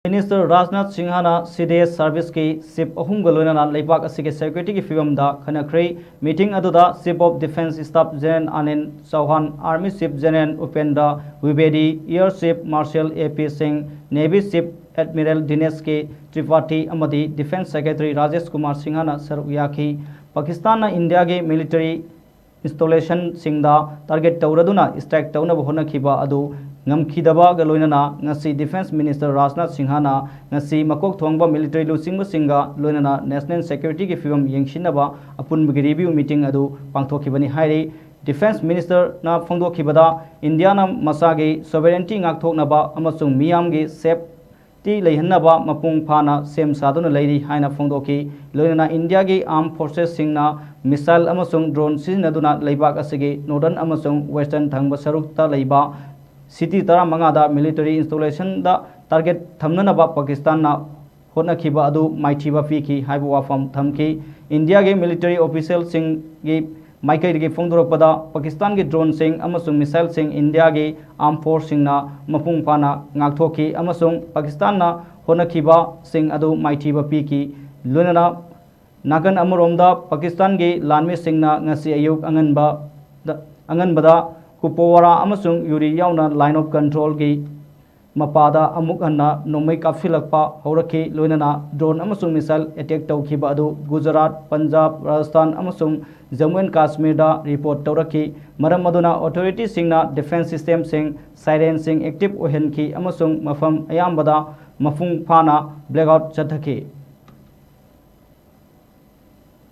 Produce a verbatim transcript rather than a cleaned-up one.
Minister Rajnath Singhana C D S service ꯀꯤ chief ꯑꯍꯨꯝꯒ ꯂꯣꯏꯅꯅ ꯂꯩꯕꯥꯛ ꯑꯁꯤꯒꯤ security ꯒꯤ ꯐꯤꯕꯝꯗ ꯈꯟꯅꯈ꯭ꯔꯦ꯫ Meeting ꯑꯗꯨꯗ Chief of Defence Staff General Anil ꯆꯧꯍꯥꯟ, Army Chief General Upendra ꯗ꯭ꯋꯤꯕꯦꯗꯤ, Air Chief Marshal A P Singh, Navy Chief Admiral ꯗꯤꯅꯦꯁ ꯀꯦ ꯇ꯭ꯔꯤꯄꯥꯊꯤ ꯑꯃꯗꯤ Defence Secretary ꯔꯥꯖꯦꯁ ꯀꯨꯃꯥꯔ ꯁꯤꯡꯍꯅ ꯁꯔꯨꯛ ꯌꯥꯈꯤ꯫ ꯄꯥꯀꯤꯁꯇꯥꯟꯅ ꯏꯟꯗꯤꯌꯥꯒꯤ military installation ꯁꯤꯡꯗ target ꯇꯧꯔꯗꯨꯅ strike ꯇꯧꯅꯕ ꯍꯣꯠꯅꯈꯤꯕ ꯑꯗꯨ ꯉꯝꯈꯤꯗꯕꯒ ꯂꯣꯏꯅꯅ ꯉꯁꯤ Defence Minister ꯔꯥꯖꯅꯥꯊ ꯁꯤꯡꯍꯅ ꯉꯁꯤ ꯃꯀꯣꯛ ꯊꯣꯡꯕ military ꯂꯨꯆꯤꯡꯕꯁꯤꯡꯒ ꯂꯣꯏꯅꯅ national security ꯒꯤ ꯐꯤꯕꯝ ꯌꯦꯡꯁꯤꯟꯅꯕ ꯑꯄꯨꯟꯕꯒꯤ review meeting ꯑꯗꯨ ꯄꯥꯡꯊꯣꯛꯈꯤꯕꯅꯤ ꯍꯥꯏꯔꯤ꯫ Defence Minister ꯅ ꯐꯣꯡꯗꯣꯛꯈꯤꯕꯗ, ꯏꯟꯗꯤꯌꯥꯅ ꯃꯁꯥꯒꯤ sovereignty ꯉꯥꯛꯊꯣꯛꯅꯕ ꯑꯃꯁꯨꯡ ꯃꯤꯌꯥꯝꯒꯤ safety ꯂꯩꯍꯟꯅꯕ ꯃꯄꯨꯡ ꯐꯥꯅ ꯁꯦꯝ ꯁꯥꯗꯨꯅ ꯂꯩꯔꯤ ꯍꯥꯏꯅ ꯐꯣꯡꯗꯣꯛꯈꯤ꯫ ꯂꯣꯏꯅꯅ ꯏꯟꯗꯤꯌꯥꯒꯤ armed forces ꯁꯤꯡꯅ missile ꯑꯃꯁꯨꯡ drone ꯁꯤꯖꯤꯟꯅꯗꯨꯅ ꯂꯩꯕꯥꯛ ꯑꯁꯤꯒꯤ northern ꯑꯃꯁꯨꯡ western ꯊꯪꯕ ꯁꯔꯨꯛꯇ ꯂꯩꯕ city ꯇꯔꯥꯃꯉꯥꯗ military installation ꯗ target ꯊꯝꯅꯅꯕ ꯄꯥꯀꯤꯁꯇꯥꯟꯅ ꯍꯣꯠꯅꯈꯤꯕ ꯑꯗꯨ ꯃꯥꯏꯊꯤꯕ ꯄꯤꯈꯤ ꯍꯥꯏꯕ ꯋꯥꯐꯝ ꯊꯝꯈꯤ꯫ ꯏꯟꯗꯤꯌꯥꯒꯤ military official ꯁꯤꯡꯒꯤ ꯃꯥꯏꯀꯩꯗꯒꯤ ꯐꯣꯡꯗꯣꯔꯛꯄꯗ, ꯄꯥꯀꯤꯁꯇꯥꯟꯒꯤ drone ꯁꯤꯡ ꯑꯃꯁꯨꯡ missile ꯁꯤꯡ ꯏꯟꯗꯤꯌꯥꯒꯤ armed force ꯁꯤꯡꯅ ꯃꯄꯨꯡ ꯐꯥꯅ ꯉꯥꯛꯊꯣꯛꯈꯤ ꯑꯃꯁꯨꯡ ꯄꯥꯀꯤꯁꯇꯥꯟꯅ ꯍꯣꯠꯅꯈꯤꯕꯁꯤꯡ ꯑꯗꯨ ꯃꯥꯏꯊꯤꯕ ꯄꯤꯈꯤ꯫ ꯂꯣꯏꯅꯅ ꯅꯥꯀꯟ ꯑꯃꯔꯣꯝꯗ, ꯄꯥꯀꯤꯁꯇꯥꯟꯒꯤ ꯂꯥꯟꯃꯤꯁꯤꯡꯅ ꯉꯁꯤ ꯑꯌꯨꯛ ꯑꯉꯟꯕꯗ, ꯑꯉꯟꯕꯗ ꯀꯨꯄꯋꯥꯔꯥ ꯑꯃꯁꯨꯡ ꯎꯔꯤ ꯌꯥꯎꯅ line of control ꯒꯤ ꯃꯄꯥꯗ ꯑꯃꯨꯛ ꯍꯟꯅ ꯅꯣꯡꯃꯩ ꯀꯥꯞꯁꯤꯜꯂꯛꯄ ꯍꯧꯔꯛꯈꯤ, ꯂꯣꯏꯅꯅ drone ꯑꯃꯁꯨꯡ missile attack ꯇꯧꯈꯤꯕ ꯑꯗꯨ ꯒꯨꯖꯔꯥꯠ, ꯄꯟꯖꯥꯕ, ꯔꯥꯖꯁꯊꯥꯟ ꯑꯃꯁꯨꯡ ꯖꯝꯃꯨ ꯑꯦꯟ ꯀꯥꯁꯃꯤꯔꯗ report ꯇꯧꯔꯛꯈꯤ꯫ ꯃꯔꯝ ꯑꯗꯨꯅ authority ꯁꯤꯡꯅ defence system ꯁꯤꯡ, siren ꯁꯤꯡ active ꯑꯣꯏꯍꯟꯈꯤ ꯑꯃꯁꯨꯡ ꯃꯐꯝ ꯑꯌꯥꯝꯕꯗ ꯃꯄꯨꯡ ꯐꯥꯅ blackout ꯆꯠꯊꯈꯤ꯫